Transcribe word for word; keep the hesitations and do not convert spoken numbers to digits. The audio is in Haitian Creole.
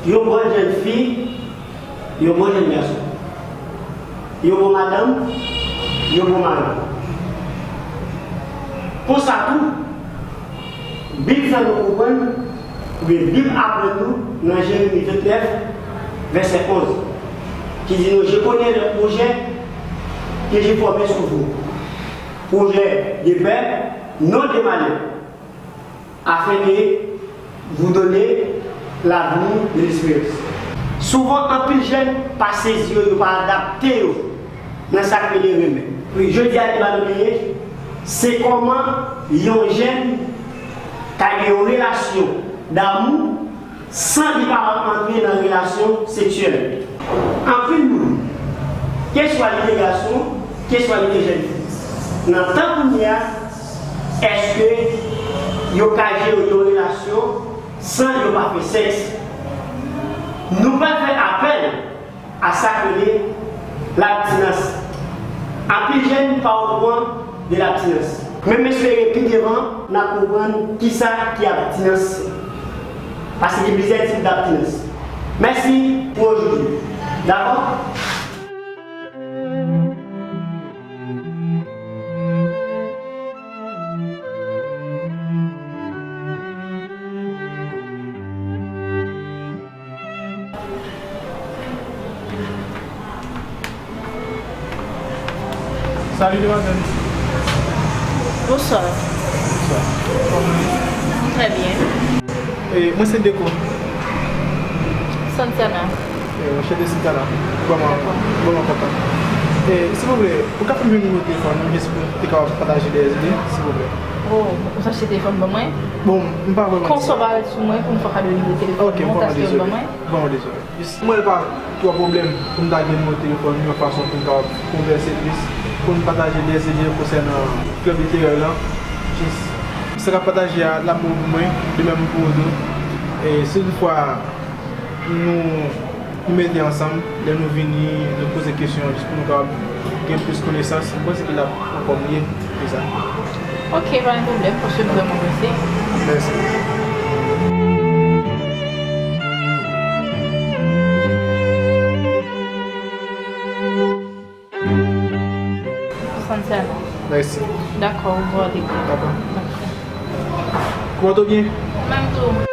Yon bon jèn fi, yon bon jèn gason. Yon bon madanm, yon bon mari. Konsa tou, Bib fè nou konprann, oubyen Bib aprann nou nan Jeremi vennèf, vèsè onz, ki di nou, Je connais les projets que j'ai formés sur vous, projets de paix, non de malheur, afin de vous donner l'avenir de l'espérance. Souvan, anpil jèn pa sezi yo, yo pa adapte yo nan sa k rele renmen. Wi, jodi a, deba nou genyen, se kòman yon jèn ka gen yon relasyon damou san li pa antre nan relasyon seksyèl. Anpil moun, keswa li te gason, keswa li te jèn fi, nan tan kounye a, èske yo ka jere yon relasyon san yo pa fè sèks? Nou pral fè apèl a sa k rele labtinans. Anpil jèn pa okouran de labtinans. Men m espere pi devan n ap konprann kisa ki abtinans. Paske gen plizyè tip dabtinans. Mèsi pou ojouti. Dakò? Salut, demoiselle. Bonsoir. Bonsoir. Kòman w ye? Très bien. E, mwen se Deko. Santana. E, mwen se Santana. Vrèman, vrèman kontan. E, silvouplè, ou ka fè m yon nimewo telefòn ou, jis pou m te kapab pataje de zide, silvouplè? Oh, ou chache telefòn ban mwen? Bon, m pa vrèman. Konsa w pa ret sou mwen pou m fè kado nimewo telefòn mwen, ou ta sou ban mwen? Vrèman dezole. Jis, mwen pa twò pwoblèm pou m ta gen nimewo telefòn li yon fason pou n kapab konvèse plis, pou n pataje de zide konsènan klèb literè lan. Jis, sa k ap pataje a, l ap bon pou mwen, de menm pou ou tou. E si toutfwa nou, nou mete ansanm, lè nou vini, nou poze kesyon, jis pou nou kapab gen plis konesans, mwen panse ke l ap ankò mye ke sa. Ok, pa gen pwoblèm, paske m vrèman prese. Mèsi. Santana. Mèsi. Dakò, ou pral ale. Dakò. Dakò. Kòman w ye? Menm tou.